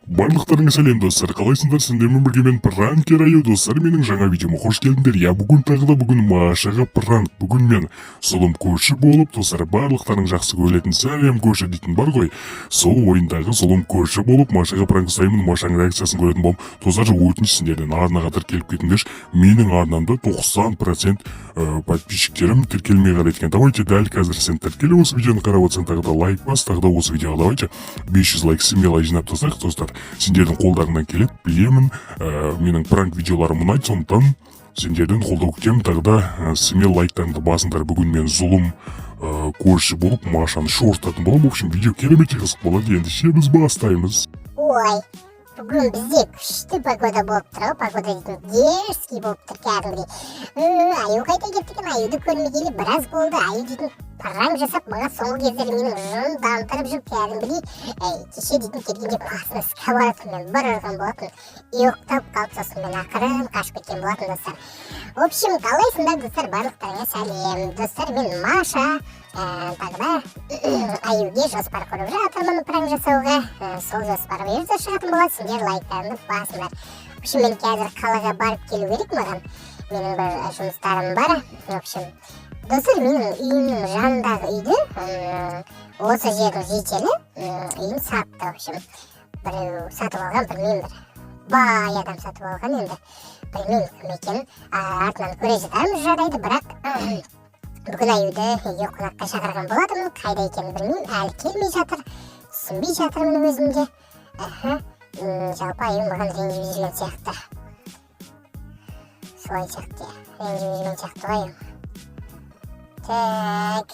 Барлықтарыңа сәлем, достар! Қалайсыңдар? Сендермен бірге мен, Пранкер Аю. Достар, менің жаңа видеома қош келдіңдер. Я бүгін тағы да бүгін Машаға пранк. Бүгін мен зұлым көрші болып, достар, барлықтарың жақсы көретін «Сәлем, көрші» дейтін бар ғой, сол ойындағы зұлым көрші болып Машаға пранк ұстаймын. Машаның реакциясын көретін боламын. Достар, өтініш сендерден, арнаға тіркеліп кетіңдерші. Менің арнамда 90% подписчиктерім тіркелмей қалады екен. Давайте дәл қазір сен тіркел, осы видеоны қарап отырсаң, тағы да лайк бас. Тағы да осы видеоға давайте 500 лайк смело жинап тастайық. Достар, сендердің қолдарыңнан келеді, білемін. Менің пранк видеоларым ұнайды, сондықтан сендерден қолдау күтемін. Тағы да смело лайктарыңды басыңдар. Бүгін мен зұлым көрші болып Машаны шошытатын боламын. В общем, видео керемет қызық болады. Ендеше біз бастаймыз. Ой, бүгін бізде күшті погода болып тұр ғой, погода дейтін дерзкий болып тұр кәдімгідей. Аю қайда кетті екен? Аюды көрмегелі біраз болды. Аю дейтін пранк жасап, маған соңғы кездері менің жындандырып жүр кәдімгідей. Ей, кеше дейтін келгенде басына сковородкамен бір ұрған болатын, ұйықтап қалып, сосын мен ақырын қашып кеткен болатын. Достар, в общем, қалайсыңдар, достар? Барлықтарыңа сәлем. Достар, мен Маша, тағы да Аюге жоспар құрып жатырмын пранк жасауға. Сол жоспар бұйырса шығатын болады, сендер лайктарыңды басыңдар. В общем, мен қазір қалаға барып келу керек маған, менің бір жұмыстарым бар. В общем, достар, менің үйімнің жанындағы үйді осы жердің жителі үйін сатты. В общем, біреу сатып алған, білмеймін, бір бай адам сатып алған енді, білмеймін кім екенін. Артынан көре жатармыз, жарайды. Бірақ бүгін Аюды үйге қонаққа шақырған болатынмын, қайда екенін білмеймін, әлі келмей жатыр, түсінбей жатырмын өзім де. Аха, жалпы Аю маған ренжіп жүрген сияқты, солай сияқты, иә, ренжіп жүрген сияқты ғой Аю. Так,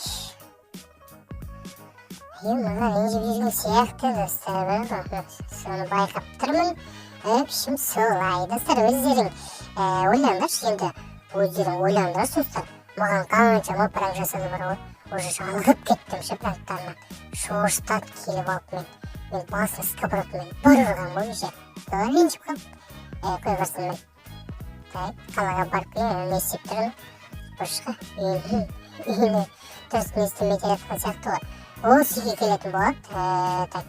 Аю маған ренжіп жүрген сияқты, достар, бірақ соны байқап тұрмын. В общем, солай, достар, өздерің ойлаңдаршы енді, өздерің ойлаңдаршы, достар. Маған қаншама пранк жасады бар ғой, уже жалығып кеттім ше пранктарынан. Шошытады келіп алып. Мен басын сковородкамен бір ұрған ғой кеше, олар ренжіп қалды. Қой құрсын. Мен так қалаға барып келейін. Не істеп тұрмын? Бұрышқа үйіне дұрыс не істемей келе жатқан сияқты ғой. Осы үйге келетін болады. Так,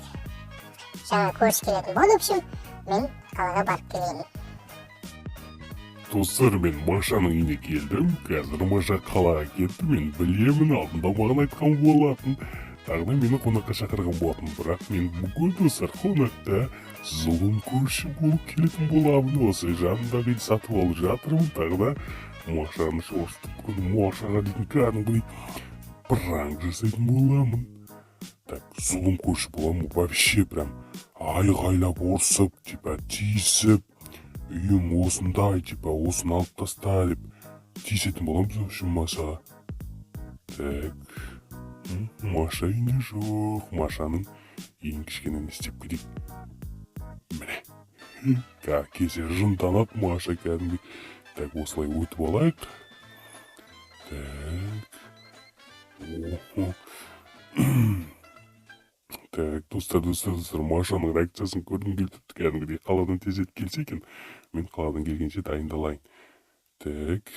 жаңа көрші келетін болады. В общем, мен қалаға барып келейін. Достар, мен Машаның үйіне келдім. Қазір Маша қалаға кетті, мен білемін, алдында маған айтқан болатын. Тағы да мені қонаққа шақырған болатын. Бірақ мен бүгін, достар, қонаққа зұлым көрші болып келетін боламын. Осы жанындағы үйді сатып алып жатырмын. Тағы да Машаны шошытып, бүгін Машаға дейтін кәдімгідей пранк жасайтын боламын. Так, зұлым көрші боламын, вообще прям айғайлап, ұрсып, типа тиісіп, үйім осындай, типа осыны алып таста деп тиісетін боламыз, в общем, Машаға. Так, Маша үйінде жоқ. Машаның үйін кішкене не істеп кетейік. Міне, келсе, жынданады Маша кәдімгідей. Так, осылай өтіп алайық. Так, охо. Так, достар, достар, достар, Машаның реакциясын көргім келіп тұрыпты кәдімгідей. Қаладан тезірек келсе екен, мен қаладан келгенше дайындалайын. Так,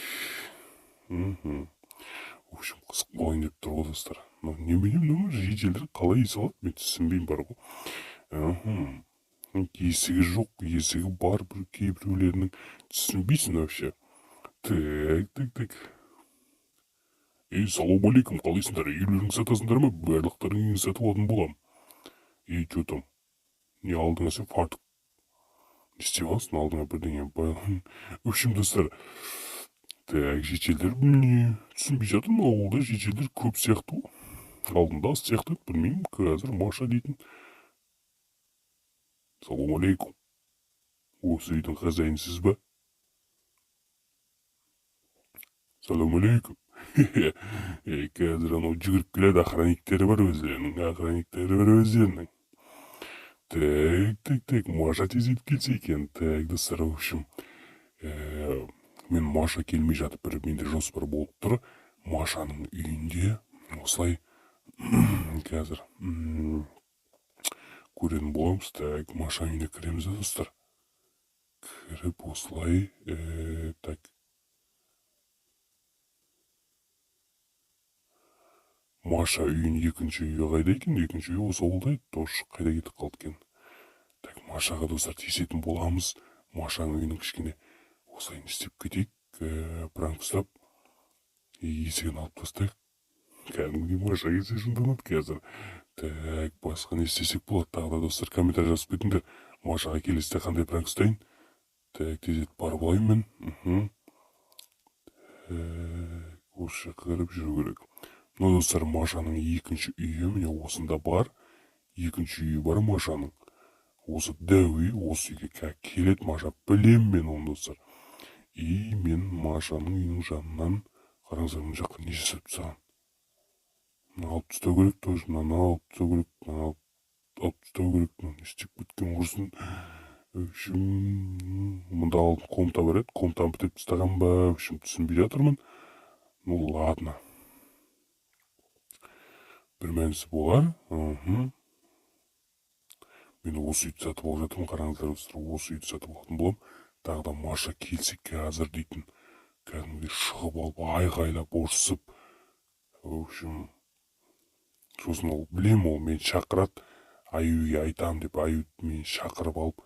в общем, қызық болайын деп тұр ғой, достар. Мынау немене? Мынау жительдер қалай үй салады, мен түсінбеймін бар ғой. Есігі жоқ, есігі бар бір кейбіреулерінің, түсінбейсің вообще. Так, так, так. Ей, салаумалейкум, қалайсыңдар? Үйлеріңді сатасыңдар ма? Барлықтарың үйін сатып алатын боламын. Ей, че там, не алдыңа сен фартук не істеп аласың алдыңа бірдеңе? В общем, достар, так, жительдер не түсінбей жатырмын. Ауылда жительдер көп сияқты ғой, алдында аз сияқты еді, білмеймін. Қазір Маша дейтін. Салаумалейкум, осы үйдің хозяинсіз ба? Салаумалейкум. Ей, қазір анау жүгіріп келеді, охранниктері бар өздерінің, охранниктері бар өздерінің. Так, так, так, Маша тезірек келсе екен. Так, достар, в общем, мен Маша келмей жатып бір менде жоспар болып тұр. Машаның үйінде осылай қазір көретін боламыз. Так, Машаның үйіне кіреміз да, достар. Кіріп осылай, так. Маша үйінің екінші үйі қайда екен? Екінші үйі осы ауылда еді, тоже қайда кетіп қалды екен? Так, Машаға, достар, тиісетін боламыз. Машаның үйінің кішкене осылай не істеп кетейік, пранк ұстап, есігін алып тастайық. Кәдімгідей Маша келсе, жынданады қазір. Так, басқа не істесек болады тағы да, достар? Комментарий жазып кетіңдер, Машаға келесіде қандай пранк ұстайын. Так, тездетіп барып алайын мен. Так, осы жаққа кіріп жүру керек. Мынау, достар, Машаның екінші үйі, міне, осында бар. Екінші үйі бар Машаның. Осы дәу үй, осы үйге келеді Маша, білемін мен оны, достар. И мен Машаның үйінің жанынан, қараңыздар, мына жаққа не жасап тастаған. Мына алып тастау керек тоже, мынаны алып тастау керек, мынаны алып тастау керек. Мынаны не істеп кеткен, құрсын. В общем, мында алдын комната бар еді, комнатаны бітіріп тастаған ба, в общем, түсінбей жатырмын. Ну ладно, бір мәнісі болар. Мен осы үйді сатып алып жатырмын, қараңыздар, достар, осы үйді сатып алатын боламын. Тағы да Маша келсе қазір дейтін, кәдімгідей шығып алып, айғайлап, ұрысып, в общем, сосын ол, білемін, ол мені шақырады, Аюге айтамын деп. Аю мені шақырып алып,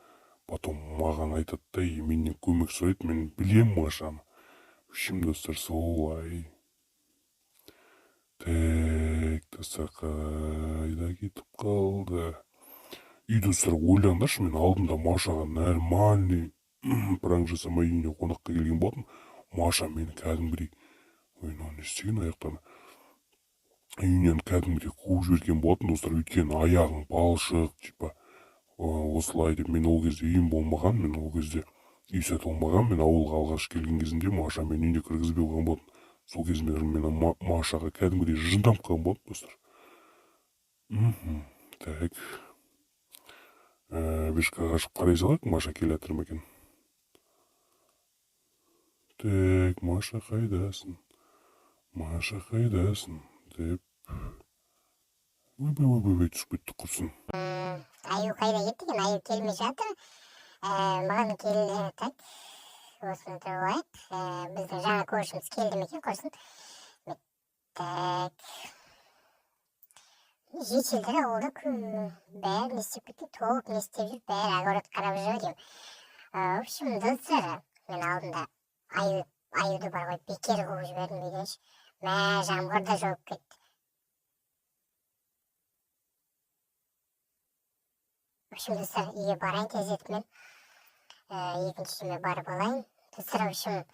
потом маған айтады да, и менен көмек сұрайды. Мен білемін Машаны. В общем, достар, солай. Так, достар, қайда кетіп қалды үй? Достар, ойлаңдаршы, мен алдында Машаға нормальный пранк жасамай үйіне қонаққа келген болатынмын. Маша мені кәдімгідей, ой, мынау не істеген аяқтан, үйінен кәдімгідей қуып жіберген болатын, достар, өйткені аяғың балшық, типа, осылай деп. Мен ол кезде үйім болмаған, мен ол кезде үй сатып алмаған. Мен ауылға алғаш келген кезімде Маша мені үйіне кіргізбей қойған болатын. Сол кезде мен Машаға кәдімгідей жынданып қалған болатынмын, достар. Так, вышкаға шығып қарай салайық, Маша келе жатыр ма екен. Так, Маша, қайдасың? Маша, қайдасың деп. Ойбай, ойбай, ой, түсіп кетті, құрсын. Аю қайда кетті екен? Аю келмей жатыр. Маған кел. Так, осыны тұрып алайық. Біздің жаңа көршіміз келді ме екен, құрсын. Так, жителдер ауылда бәрі не істеп кеткен, толып не істеп жүр, бәрі огород қарап жүр деймін. В общем, достар, мен алдында аюды бар ғой, бекер қуып жібердім үйден ше. Мә, жаңбыр да жауып кетті. В общем, достар, үйге барайын тездетіп мен. Екінші үйіме барып алайын, достар. В общем,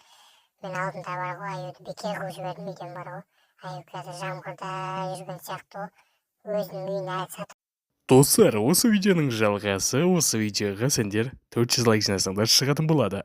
мен алдында бар ғой, аюды бекер қуып жібердім үйден бар ғой. Аю қазір жаңбырда жүрген сияқты ғой, өзінің үйін әлі сатып Достар, осы видеоның жалғасы осы видеоға сендер 400 лайк жинасаңдар, шығатын болады.